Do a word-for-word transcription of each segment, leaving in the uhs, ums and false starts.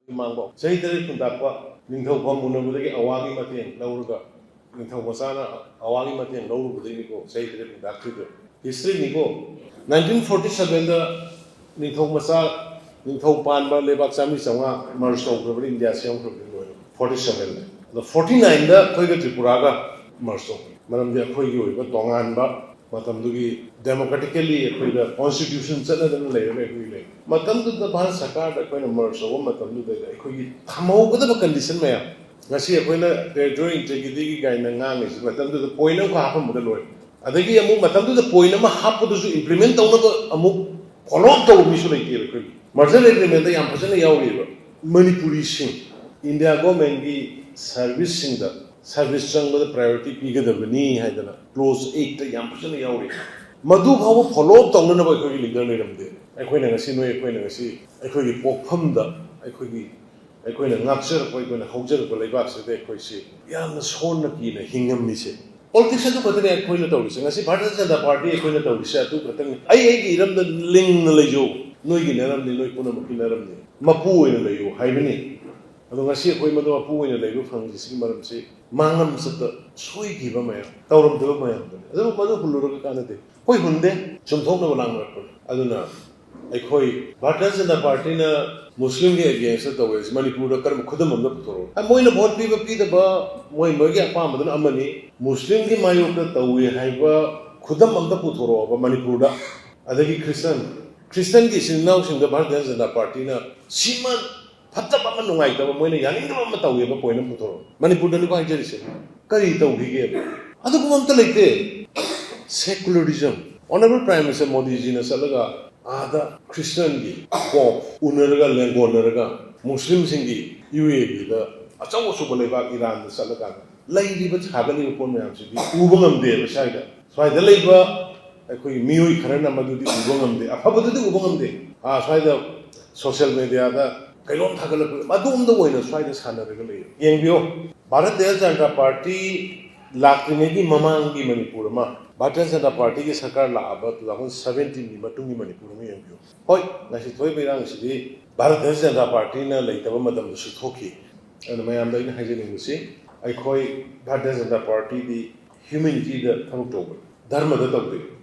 ꯃꯥꯡꯕ ꯆꯍꯤ ꯇꯔꯦꯠ ꯈꯨꯟꯇꯥꯛꯄ ꯅꯤꯡꯊꯧ ꯐꯝ ꯎꯅꯕꯗꯒꯤ ꯑꯋꯥꯒꯤ ꯃꯇꯦꯡ ꯂꯧꯔꯒ ꯅꯤꯡꯊꯧ ꯃꯆꯥꯅ ꯑꯋꯥꯒꯤ ꯃꯇꯦꯡ ꯂꯧꯔꯨꯕꯗꯒꯤꯅꯤꯀꯣ ꯆꯍꯤ ꯇꯔꯦꯠ ꯈꯨꯟꯇꯥꯛꯈ꯭ꯔꯤꯗꯣ꯫ ꯍꯤꯁꯇ꯭ꯔꯤꯅꯤꯀꯣ꯫ ꯅꯥꯏꯟꯇꯤꯟ ꯐꯣꯔꯇꯤ ꯁꯚꯦꯟꯗ ꯅꯤꯡꯊꯧ ꯃꯆꯥ, ꯅꯤꯡꯊꯧ ꯄꯥꯟꯕ ꯂꯩꯕꯥꯛ ꯆꯥꯝꯃꯔꯤ ꯆꯥꯝꯃꯉꯥ ꯃꯔꯖ ꯇꯧꯈ꯭ꯔꯕꯅꯤ, ꯏꯟꯗꯤꯌꯥ ꯁꯦꯝꯈ꯭ꯔꯕꯅꯤ ꯂꯣꯏꯅ꯫ ꯐꯣꯔꯇꯤ ꯁꯚꯦꯟꯗ꯫ ꯑꯗꯣ ꯐꯣꯔꯇꯤ ꯅꯥꯏꯟꯗ ꯑꯩꯈꯣꯏꯒ ꯇ꯭ꯔꯤꯄꯨꯔꯥꯒ ꯃꯔꯖ ꯇꯧꯈ꯭ꯔꯦ꯫ ꯃꯔꯝꯗꯤ ꯑꯩꯈꯣꯏꯒꯤ ꯑꯣꯏꯕ ꯇꯣꯉꯥꯟꯕ ꯃꯇꯝꯗꯨꯒꯤ ꯗꯦꯃꯣꯀ꯭ꯔꯦꯇꯤꯀꯦꯜꯂꯤ ꯑꯩꯈꯣꯏꯗ ꯀꯣꯟꯁꯇꯤꯇ꯭ꯌꯨꯁꯟ ꯆꯠꯅꯗꯅ ꯂꯩꯔꯒ ꯑꯩꯈꯣꯏꯒꯤ ꯂꯩ꯫ ꯃꯇꯝꯗꯨꯗ ꯚꯥꯔꯠ ꯁꯔꯀꯥꯔꯗ ꯑꯩꯈꯣꯏꯅ ꯃꯔꯖ ꯇꯧꯕ ꯃꯇꯝꯗꯨꯗ ꯑꯩꯈꯣꯏꯒꯤ ꯊꯝꯍꯧꯒꯗꯕ ꯀꯟꯗꯤꯁꯟ ꯃꯌꯥꯝ, ꯉꯁꯤ ꯑꯩꯈꯣꯏꯅ ꯇꯦꯔꯤꯇꯣꯔꯤꯌꯦꯜ ꯏꯟꯇꯦꯒ꯭ꯔꯤꯇꯤꯒꯤ ꯀꯥꯏꯅ ꯉꯥꯡꯉꯤꯁꯤ ꯃꯇꯝꯗꯨꯗ ꯄꯣꯏꯟ ꯑꯃꯈꯛ ꯍꯥꯞꯄꯝꯕꯗ ꯂꯣꯏꯔꯦ꯫ ꯑꯗꯒꯤ ꯑꯃꯨꯛ ꯃꯇꯝꯗꯨꯗ ꯄꯣꯏꯟ ꯑꯃ ꯍꯥꯞꯄꯗꯨꯁꯨ ꯏꯝꯄ꯭ꯂꯤꯃꯦꯟ ꯇꯧꯅꯕ ꯑꯃꯨꯛ ꯐꯣꯂꯣ ꯑꯞ ꯇꯧꯕ ꯃꯤꯁꯨ ꯂꯩꯇꯦꯕ꯫ ꯑꯩꯈꯣꯏꯒꯤ ꯃꯔꯖꯔ ꯑꯦꯒ꯭ꯔꯤꯃꯦꯟꯗ ꯌꯥꯝ ꯐꯖꯅ ꯌꯥꯎꯔꯤꯕ ꯃꯅꯤꯄꯨꯔꯤꯁꯤꯡ ꯏꯟꯗꯤꯌꯥ ꯒꯣꯔꯃꯦꯟꯒꯤ ꯁꯔꯚꯤꯁꯁꯤꯡꯗ ꯁꯔꯚꯤꯁ ꯆꯪꯕꯗ ꯄ꯭ꯔꯥꯏꯌꯣꯔꯤꯇꯤ ꯄꯤꯒꯗꯕꯅꯤ ꯍꯥꯏꯗꯅ ꯀ꯭ꯂꯣꯖ ꯑꯩꯠꯇ ꯌꯥꯝ ꯐꯖꯅ ꯌꯥꯎꯔꯤ꯫ ꯃꯗꯨ ꯐꯥꯎꯕ ꯐꯣꯂꯣ ꯑꯞ ꯇꯧꯅꯅꯕ ꯑꯩꯈꯣꯏꯒꯤ ꯂꯤꯗꯔ ꯂꯩꯔꯝꯗꯦ꯫ ꯑꯩꯈꯣꯏꯅ ꯉꯁꯤ ꯅꯣꯏ, ꯑꯩꯈꯣꯏꯅ ꯉꯁꯤ ꯑꯩꯈꯣꯏꯒꯤ ꯄꯣꯛꯐꯝꯗ ꯑꯩꯈꯣꯏꯒꯤ ꯑꯩꯈꯣꯏꯅ ꯉꯥꯛꯆꯔꯛꯄ, ꯑꯩꯈꯣꯏꯅ ꯍꯧꯖꯔꯛꯄ ꯂꯩꯕꯥꯛꯁꯤꯗ ꯑꯩꯈꯣꯏꯁꯤ ꯌꯥꯝꯅ ꯁꯣꯟꯅ ꯀꯤꯅ ꯍꯤꯡꯉꯝꯃꯤꯁꯦ꯫ ꯄꯣꯂꯤꯇꯤꯛꯁ ꯑꯗꯨ ꯈꯛꯇꯅꯦ ꯑꯩꯈꯣꯏꯅ ꯇꯧꯔꯤꯁꯦ꯫ ꯉꯁꯤ ꯚꯥꯔꯇꯤꯌ ꯖꯅꯇꯥ ꯄꯥꯔꯇꯤ ꯑꯩꯈꯣꯏꯅ ꯇꯧꯔꯤꯁꯦ ꯑꯗꯨ ꯈꯛꯇꯪꯅꯤ꯫ "ꯑꯩ ꯑꯩꯒꯤ ꯏꯔꯝꯗ ꯂꯤꯡꯅ ꯂꯩꯖꯧ, ꯅꯣꯏꯒꯤ ꯅꯔꯝꯅꯤ, ꯅꯣꯏ ꯄꯨꯝꯅꯃꯛꯀꯤ ꯅꯔꯝꯅꯤ, ꯃꯄꯨ ꯑꯣꯏꯅ ꯂꯩꯌꯨ" ꯍꯥꯏꯕꯅꯤ꯫ ꯑꯗꯣ ꯉꯁꯤ ꯑꯩꯈꯣꯏ ꯃꯗꯨ ꯃꯄꯨ ꯑꯣꯏꯅ ꯂꯩꯕ ꯐꯪꯗ꯭ꯔꯤꯁꯤꯒꯤ ꯃꯔꯝꯁꯤ ꯃꯥꯡꯂꯝꯆꯠꯇ ꯁꯣꯏꯈꯤꯕ ꯃꯌꯥꯝ, ꯇꯧꯔꯝꯗꯕ ꯃꯌꯥꯝꯗꯨꯅꯤ꯫ ꯑꯗꯨꯕꯨ ꯃꯗꯨ ꯍꯨꯜꯂꯨꯔꯒ ꯀꯥꯟꯅꯗꯦ꯫ ꯑꯩꯈꯣꯏ ꯍꯨꯟꯗꯦ, ꯆꯨꯝꯊꯣꯛꯅꯕ ꯂꯥꯡꯅꯔꯛꯄꯅꯤ꯫ ꯑꯗꯨꯅ ꯑꯩꯈꯣꯏ ꯚꯥꯔꯇꯤꯌ ꯖꯅꯇꯥ ꯄꯥꯔꯇꯤꯅ ꯃꯨꯁꯂꯤꯝꯒꯤ ꯑꯦꯒꯦꯟꯁꯇ ꯇꯧꯋꯦ ꯍꯥꯏꯁꯦ ꯃꯅꯤꯄꯨꯔꯗ ꯀꯔꯝꯕ ꯈꯨꯗꯝ ꯑꯝꯇ ꯄꯨꯊꯣꯔꯛꯑꯣ? ꯑ, ꯃꯣꯏꯅ ꯚꯣꯠ ꯄꯤꯕ ꯄꯤꯗꯕ ꯃꯣꯏ ꯃꯣꯏꯒꯤ ꯑꯄꯥꯝꯕꯗꯨꯅ ꯑꯃꯅꯤ, ꯃꯨꯁꯂꯤꯝꯒꯤ ꯃꯥꯌꯣꯛꯇ ꯇꯧꯋꯦ ꯍꯥꯏꯕ ꯈꯨꯗꯝ ꯑꯝꯇ ꯄꯨꯊꯣꯔꯛꯑꯣꯕ ꯃꯅꯤꯄꯨꯔꯗ꯫ ꯑꯗꯒꯤ ꯈ꯭ꯔꯤꯁꯇꯟ, ꯈ꯭ꯔꯤꯁꯇꯟꯒꯤ ꯏꯆꯤꯟ ꯏꯅꯥꯎꯁꯤꯡꯗ ꯚꯥꯔꯇꯤꯌ ꯖꯅꯇꯥ ꯄꯥꯔꯇꯤꯅ ꯁꯤꯃ ꯐꯠꯇꯕ ꯑꯃ, ꯅꯨꯡꯉꯥꯏꯇꯕ, ꯃꯣꯏꯅ ꯌꯥꯅꯤꯡꯗꯕ ꯑꯃ ꯇꯧꯋꯦꯕ ꯄꯣꯏꯟ ꯑꯃ ꯄꯨꯊꯣꯔꯛꯑꯣ꯫ ꯃꯅꯤꯄꯨꯔꯗꯅꯤꯀꯣ ꯍꯥꯏꯖꯔꯤꯁꯦ꯫ ꯀꯔꯤ ꯇꯧꯈꯤꯒꯦꯕ? ꯑꯗꯨꯒꯨꯝꯕ ꯑꯝꯇ ꯂꯩꯇꯦ꯫ ꯁꯦꯀꯨꯂꯔꯤꯖꯝ꯫ ꯑꯣꯅꯔꯦꯕꯜ ꯄ꯭ꯔꯥꯏꯝ ꯃꯤꯅꯤꯁꯇꯔ ꯃꯣꯗꯤꯖꯤꯅ ꯆꯠꯂꯒ ꯑꯥꯗ ꯈ꯭ꯔꯤꯁꯇꯟꯒꯤ ꯄꯣꯞ ꯎꯅꯔꯒ, ꯂꯦꯡꯒꯣꯟꯅꯔꯒ, ꯃꯨꯁꯂꯤꯝꯁꯤꯡꯒꯤ ꯌꯨ ꯑꯦ ꯏꯗ ꯑꯆꯧ ꯑꯆꯧꯕ ꯂꯩꯕꯥꯛ ꯏꯔꯥꯟꯗ ꯆꯠꯂꯀꯥꯟꯗ ꯂꯩꯔꯤꯕ ꯁꯥꯒꯠꯂꯤꯕ ꯄꯣꯠ ꯃꯌꯥꯝꯁꯤꯗꯤ ꯎꯕ ꯉꯝꯗꯦꯕ ꯁ꯭ꯋꯥꯏꯗ꯫ ꯁ꯭ꯋꯥꯏꯗ ꯂꯩꯕ ꯑꯩꯈꯣꯏꯒꯤ ꯃꯤꯑꯣꯏ ꯈꯔꯅ ꯃꯗꯨꯗꯤ ꯎꯕ ꯉꯝꯗꯦ, ꯑꯐꯕꯗꯨꯗꯤ ꯎꯕ ꯉꯝꯗꯦ꯫ ꯑꯥ, ꯁ꯭ꯋꯥꯏꯗ ꯁꯣꯁꯤꯌꯦꯜ ꯃꯦꯗꯤꯌꯥꯗ ꯀꯩꯅꯣꯝ ꯊꯥꯒꯠꯂꯛꯄ, ꯑꯗꯣꯝꯗ ꯑꯣꯏꯅ ꯁ꯭ꯋꯥꯏꯗ ꯁꯥꯟꯅꯔꯒ ꯂꯩꯌꯦ꯫ ꯌꯦꯡꯕꯤꯌꯣ, ꯚꯥꯔꯇꯤꯌ ꯖꯅꯇꯥ ꯄꯥꯔꯇꯤ ꯂꯥꯛꯇ꯭ꯔꯤꯉꯩꯒꯤ ꯃꯃꯥꯡꯒꯤ ꯃꯅꯤꯄꯨꯔ ꯑꯃ, ꯚꯥꯔꯇꯤꯌ ꯖꯅꯇꯥ ꯄꯥꯔꯇꯤꯒꯤ ꯁꯔꯀꯥꯔ ꯂꯥꯛꯑꯕ two thousand seventeen ꯒꯤ ꯃꯇꯨꯡꯒꯤ ꯃꯅꯤꯄꯨꯔ ꯑꯃ ꯌꯦꯡꯕꯤꯌꯨ꯫ ꯍꯣꯏ, ꯉꯁꯤ ꯊꯣꯛꯏꯕ ꯏꯔꯥꯡꯁꯤꯗꯤ ꯚꯥꯔꯇꯤꯌ ꯖꯅꯇꯥ ꯄꯥꯔꯇꯤꯅ ꯂꯩꯇꯕ ꯃꯇꯝꯗꯁꯨ ꯊꯣꯛꯈꯤ꯫ ꯑꯗꯨꯅ ꯃꯌꯥꯝꯗ ꯑꯩꯅ ꯍꯥꯏꯖꯅꯤꯡꯕꯁꯤ, ꯑꯩꯈꯣꯏ ꯚꯥꯔꯇꯤꯌ ꯖꯅꯇꯥ ꯄꯥꯔꯇꯤꯗꯤ ꯍ꯭ꯌꯨꯃꯦꯅꯤꯇꯤꯗ ꯊꯕꯛ ꯇꯧꯕ, ꯙꯔꯃꯗ ꯇꯧꯗꯦ꯫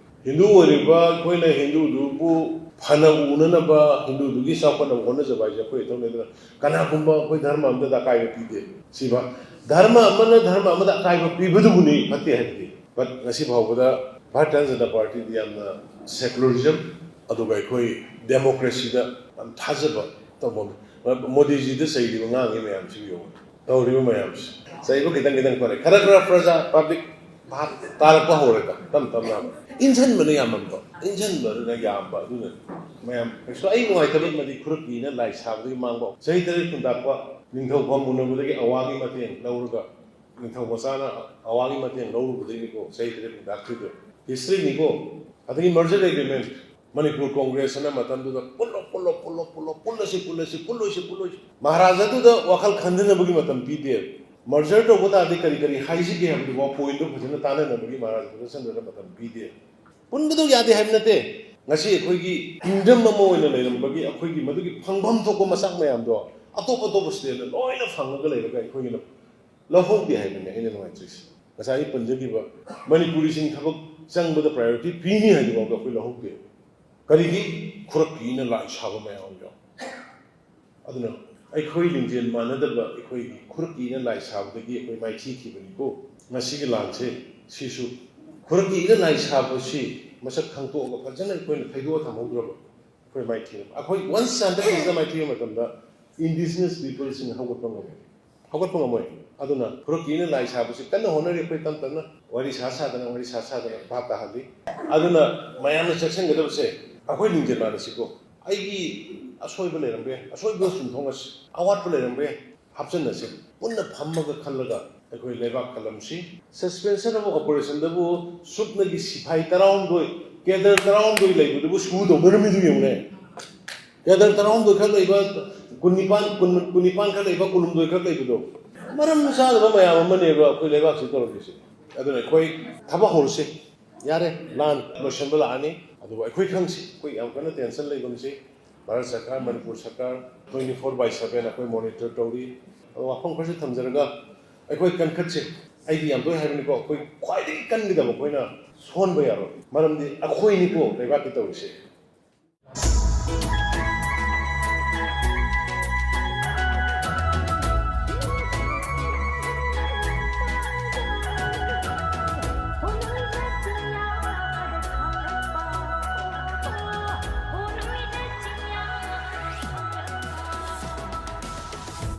ꯍꯤꯟꯗꯨ ꯑꯣꯏꯔꯤꯕ ꯑꯩꯈꯣꯏꯅ ꯍꯤꯟꯗꯨꯗꯨꯕꯨ ꯐꯅ ꯎꯅꯅꯕ, ꯍꯤꯟꯗꯨꯗꯨꯒꯤ ꯆꯥꯎꯈꯠꯅꯕ ꯍꯣꯠꯅꯖꯕ ꯍꯥꯏꯁꯦ ꯑꯩꯈꯣꯏ ꯏꯊꯧꯅꯦ꯫ ꯑꯗꯨꯅ ꯀꯅꯥꯒꯨꯝꯕ ꯑꯩꯈꯣꯏ ꯙꯔꯃ ꯑꯃꯗ ꯑꯀꯥꯏꯕ ꯄꯤꯗꯦ꯫ ꯁꯤꯕ ꯙꯔꯃ ꯑꯃꯅ ꯙꯔꯃ ꯑꯃꯗ ꯑꯀꯥꯏꯕ ꯄꯤꯕꯗꯨꯕꯨꯅꯤ ꯐꯠꯇꯦ ꯍꯥꯏꯕꯗꯤ꯫ But ꯉꯁꯤ ꯐꯥꯎꯕꯗ ꯚꯥꯔꯇꯤꯌ ꯖꯅꯇꯥ ꯄꯥꯔꯇꯤꯗꯤ ꯌꯥꯝꯅ ꯁꯦꯀꯨꯂꯔꯤꯖꯝ, ꯑꯗꯨꯒ ꯑꯩꯈꯣꯏ ꯗꯦꯃꯣꯀ꯭ꯔꯦꯁꯤꯗ ꯌꯥꯝ ꯊꯥꯖꯕ ꯇꯧꯕ꯫ ꯃꯣꯗꯤꯖꯤꯗ ꯆꯩꯔꯤꯕ ꯉꯥꯡꯉꯤ ꯃꯌꯥꯝꯁꯤ ꯌꯦꯡꯉꯨ, ꯇꯧꯔꯤꯕ ꯃꯌꯥꯝꯁꯤ꯫ ꯆꯩꯕ ꯈꯤꯇꯪ ꯈꯤꯇꯪ ꯐꯔꯦ, ꯈꯔ ꯈꯔ ꯄ꯭ꯔꯖꯥ ꯄꯕ꯭ꯂꯤꯛ ꯚꯥꯞ ꯇꯥꯔꯛꯄ ꯍꯧꯔꯦꯗ ꯇꯞ ꯇꯞꯅ꯫ ꯏꯟꯁꯤꯟꯕꯅ ꯌꯥꯝꯃꯝꯕ, ꯏꯟꯁꯤꯟꯕꯗꯨꯅ ꯌꯥꯝꯕ, ꯑꯗꯨꯅ ꯃꯌꯥꯝ ꯀꯩꯁꯨ ꯑꯩ ꯅꯨꯡꯉꯥꯏꯇꯕ ꯑꯃꯗꯤ ꯈꯨꯔꯛꯀꯤꯅ ꯂꯥꯏ ꯁꯥꯕꯗꯒꯤ ꯃꯥꯡꯕ꯫ ꯆꯍꯤ ꯇꯔꯦꯠ ꯈꯨꯟꯇꯥꯛꯄ ꯅꯤꯡꯊꯧ ꯐꯝ ꯎꯅꯕꯗꯒꯤ ꯑꯋꯥꯒꯤ ꯃꯇꯦꯡ ꯂꯧꯔꯒ, ꯅꯤꯡꯊꯧ ꯃꯆꯥꯅ ꯑꯋꯥꯒꯤ ꯃꯇꯦꯡ ꯂꯧꯔꯨꯕꯗꯒꯤꯅꯤꯀꯣ ꯆꯍꯤ ꯇꯔꯦꯠ ꯈꯨꯟꯇꯥꯛꯈ꯭ꯔꯤꯗꯣ꯫ ꯍꯤꯁꯇ꯭ꯔꯤꯅꯤꯀꯣ꯫ ꯑꯗꯒꯤ ꯃꯔꯖꯔ ꯑꯦꯒ꯭ꯔꯤꯃꯦꯟ, ꯃꯅꯤꯄꯨꯔ ꯀꯣꯡꯒ꯭ꯔꯦꯁ ꯑꯅ ꯃꯇꯝꯗꯨꯗ ꯄꯨꯜꯂꯣ, ꯄꯨꯜꯂꯣ, ꯄꯨꯜꯂꯣ, ꯄꯨꯜꯂꯣ, ꯄꯨꯜꯂꯁꯤ, ꯄꯨꯜꯂꯁꯤ, ꯄꯨꯜꯂꯣꯏꯁꯤ, ꯄꯨꯜꯂꯣꯏꯁꯤ꯫ ꯃꯍꯥꯔꯥꯖꯥꯗꯨꯗ ꯋꯥꯈꯜ ꯈꯟꯊꯅꯕꯒꯤ ꯃꯇꯝ ꯄꯤꯗꯦ꯫ ꯃꯔꯖꯔ ꯇꯧꯕ ꯇꯥꯔꯗꯤ ꯀꯔꯤ ꯀꯔꯤ ꯍꯥꯏꯁꯤꯒꯦ ꯍꯥꯏꯕꯗꯨꯐꯥꯎ ꯄꯣꯏꯟꯗꯣ ꯐꯖꯅ ꯇꯥꯟꯅꯅꯕꯒꯤ ꯃꯍꯥꯔꯥꯖꯥꯗꯨꯗ ꯆꯟꯗ꯭ꯔꯅ ꯃꯇꯝ ꯄꯤꯗꯦ꯫ ꯄꯨꯟꯕꯗꯨ ꯌꯥꯗꯦ ꯍꯥꯏꯕ ꯅꯠꯇꯦ꯫ ꯉꯁꯤ ꯑꯩꯈꯣꯏꯒꯤ ꯀꯤꯡꯗꯝ ꯑꯃ ꯑꯣꯏꯅ ꯂꯩꯔꯝꯕꯒꯤ ꯑꯩꯈꯣꯏꯒꯤ ꯃꯗꯨꯒꯤ ꯐꯪꯐꯝ ꯊꯣꯛꯄ ꯃꯆꯥꯛ ꯃꯌꯥꯝꯗꯣ ꯑꯇꯣꯞ ꯑꯇꯣꯞꯄ ꯁ꯭ꯇꯦꯠꯅ ꯂꯣꯏꯅ ꯐꯪꯉꯒ ꯂꯩꯔꯒ ꯑꯩꯈꯣꯏꯒꯤꯅ ꯂꯧꯍꯧꯗꯦ ꯍꯥꯏꯕꯅꯦ ꯑꯩꯅ ꯅꯨꯡꯉꯥꯏꯇ꯭ꯔꯤꯁꯦ꯫ ꯉꯁꯥꯏ ꯑꯩ ꯄꯟꯖꯈꯤꯕ ꯃꯅꯤꯄꯨꯔꯤꯁꯤꯡ ꯊꯕꯛ ꯆꯪꯕꯗ ꯄ꯭ꯔꯥꯏꯌꯣꯔꯤꯇꯤ ꯄꯤꯅꯤ ꯍꯥꯏꯗꯨꯐꯥꯎꯗ ꯑꯩꯈꯣꯏ ꯂꯧꯍꯧꯗꯦ꯫ ꯀꯔꯤꯒꯤ? ꯈꯨꯔꯛꯀꯤꯅ ꯂꯥꯏ ꯁꯥꯕ ꯃꯌꯥꯝ ꯑꯃ ꯌꯥꯎ꯫ ꯑꯗꯨꯅ ꯑꯩꯈꯣꯏ ꯂꯤꯡꯖꯦꯜ ꯃꯥꯟꯅꯗꯕ ꯑꯩꯈꯣꯏꯒꯤ ꯈꯨꯔꯛꯀꯤꯅ ꯂꯥꯏ ꯁꯥꯕꯗꯒꯤ ꯑꯩꯈꯣꯏ ꯃꯥꯏꯊꯤꯈꯤꯕꯅꯤꯀꯣ꯫ ꯉꯁꯤꯒꯤ ꯂꯥꯟꯁꯦ ꯁꯤꯁꯨ ꯈꯨꯔꯛꯀꯤꯅ ꯂꯥꯏ ꯁꯥꯕꯁꯤ ꯃꯁꯛ ꯈꯪꯗꯣꯛꯑꯒ ꯐꯖꯅ ꯑꯩꯈꯣꯏꯅ ꯊꯩꯗꯣꯛꯑ ꯊꯝꯍꯧꯗ꯭ꯔꯕ ꯑꯩꯈꯣꯏ ꯃꯥꯏꯊꯤꯔꯕ꯫ ꯑꯩꯈꯣꯏ ꯋꯥꯟꯁ ꯆꯥꯟꯗ ꯃꯥꯏꯊꯤꯕ ꯃꯇꯝꯗ ꯏꯟꯗꯤꯖꯤꯅꯁ ꯄꯤꯄꯜꯁꯤꯡ ꯍꯧꯒꯠꯄ ꯉꯝꯃꯣꯏ꯫ ꯍꯧꯒꯠꯄ ꯉꯝꯃꯣꯏ꯫ ꯑꯗꯨꯅ ꯈꯨꯔꯛꯀꯤꯅ ꯂꯥꯏ ꯁꯥꯕꯁꯤ ꯀꯟꯅ ꯍꯣꯠꯅꯔꯤ꯫ ꯑꯩꯈꯣꯏ ꯇꯞ ꯇꯞꯅ ꯋꯥꯔꯤ ꯁꯥ ꯁꯥꯗꯅ, ꯋꯥꯔꯤ ꯁꯥ ꯁꯥꯗꯅ ꯚꯥꯞ ꯇꯥꯍꯜꯂꯤ꯫ ꯑꯗꯨꯅ ꯃꯌꯥꯝꯅ ꯆꯦꯛꯁꯤꯟꯒꯗꯕꯁꯦ ꯑꯩꯈꯣꯏ ꯂꯤꯡꯖꯦꯜ ꯃꯥꯟꯅꯁꯤꯀꯣ꯫ ꯑꯩꯒꯤ ꯑꯁꯣꯏꯕ ꯂꯩꯔꯝꯕ ꯌꯥꯏ, ꯑꯁꯣꯏꯕ ꯆꯨꯝꯊꯣꯛꯅꯁꯤ꯫ ꯑꯋꯥꯠꯄ ꯂꯩꯔꯝꯕ ꯌꯥꯏ, ꯍꯥꯞꯆꯤꯟꯅꯁꯤ꯫ ꯄꯨꯟꯅ ꯐꯝꯃꯒ ꯈꯜꯂꯒ ꯑꯩꯈꯣꯏ ꯂꯩꯕꯥꯛ ꯀꯜꯂꯝꯁꯤ꯫ Suspension of Operation ꯗꯕꯨ ꯁꯨꯞꯅꯒꯤ ꯁꯤꯐꯥꯏ ꯇꯔꯥꯍꯨꯝꯗꯣꯏ, ꯀꯦꯗꯔ ꯇꯔꯥꯍꯨꯝꯗꯣꯏ ꯂꯩꯕꯗꯨꯕꯨ ꯁꯨꯗꯧ ꯃꯔꯝꯃꯤꯗꯨ ꯌꯦꯡꯉꯨꯅꯦ꯫ ꯀꯦꯗꯔ ꯇꯔꯥꯍꯨꯝꯗꯣꯏ ꯈꯛ ꯂꯩꯕ, ꯀꯨꯟꯅꯤꯄꯥꯟ, ꯀꯨꯟ, ꯀꯨꯟꯅꯤꯄꯥꯟ ꯈꯛ ꯂꯩꯕ, ꯀꯨꯟꯍꯨꯝꯗꯣꯏ ꯈꯛ ꯂꯩꯕꯗꯣ ꯃꯔꯝ ꯆꯥꯗꯕ ꯃꯌꯥꯝ ꯑꯃꯅꯦꯕ ꯑꯩꯈꯣꯏ ꯂꯩꯕꯥꯛꯁꯤ ꯇꯧꯔꯝꯃꯤꯁꯦ꯫ ꯑꯗꯨꯅ ꯑꯩꯈꯣꯏ ꯊꯕꯛ ꯍꯧꯔꯁꯤ꯫ ꯌꯥꯔꯦ, ꯂꯥꯟ ꯂꯣꯏꯁꯤꯟꯕ ꯂꯥꯛꯑꯅꯤ꯫ ꯑꯗꯨꯕꯨ ꯑꯩꯈꯣꯏ ꯈꯪꯁꯤ, ꯑꯩꯈꯣꯏ ꯌꯥꯝ ꯀꯟꯅ ꯇꯦꯟꯁꯟ ꯂꯩꯒꯨꯝꯁꯤ꯫ ꯚꯥꯔꯠ ꯁꯔꯀꯥꯔ, ꯃꯅꯤꯄꯨꯔ ꯁꯔꯀꯥꯔ, twenty four by seven ꯑꯩꯈꯣꯏ ꯃꯣꯅꯤꯇꯔ ꯇꯧꯔꯤ꯫ ꯑꯗꯣ ꯋꯥꯐꯝ ꯈꯔꯁꯨ ꯊꯝꯖꯔꯒ, ꯑꯩꯈꯣꯏ ꯀꯟꯈꯠꯁꯦ, ꯑꯩꯗꯤ ꯌꯥꯝ ꯇꯣꯏꯅ ꯍꯥꯏꯕꯅꯤꯀꯣ, ꯑꯩꯈꯣꯏ ꯈ꯭ꯋꯥꯏꯗꯒꯤ ꯀꯟꯒꯗꯕ ꯑꯩꯈꯣꯏꯅ ꯁꯣꯟꯕ ꯌꯥꯔꯣꯏ꯫ ꯃꯔꯝꯗꯤ ꯑꯩꯈꯣꯏꯅꯤꯀꯣ ꯂꯩꯕꯥꯛꯀꯤ ꯇꯧꯔꯤꯁꯦ꯫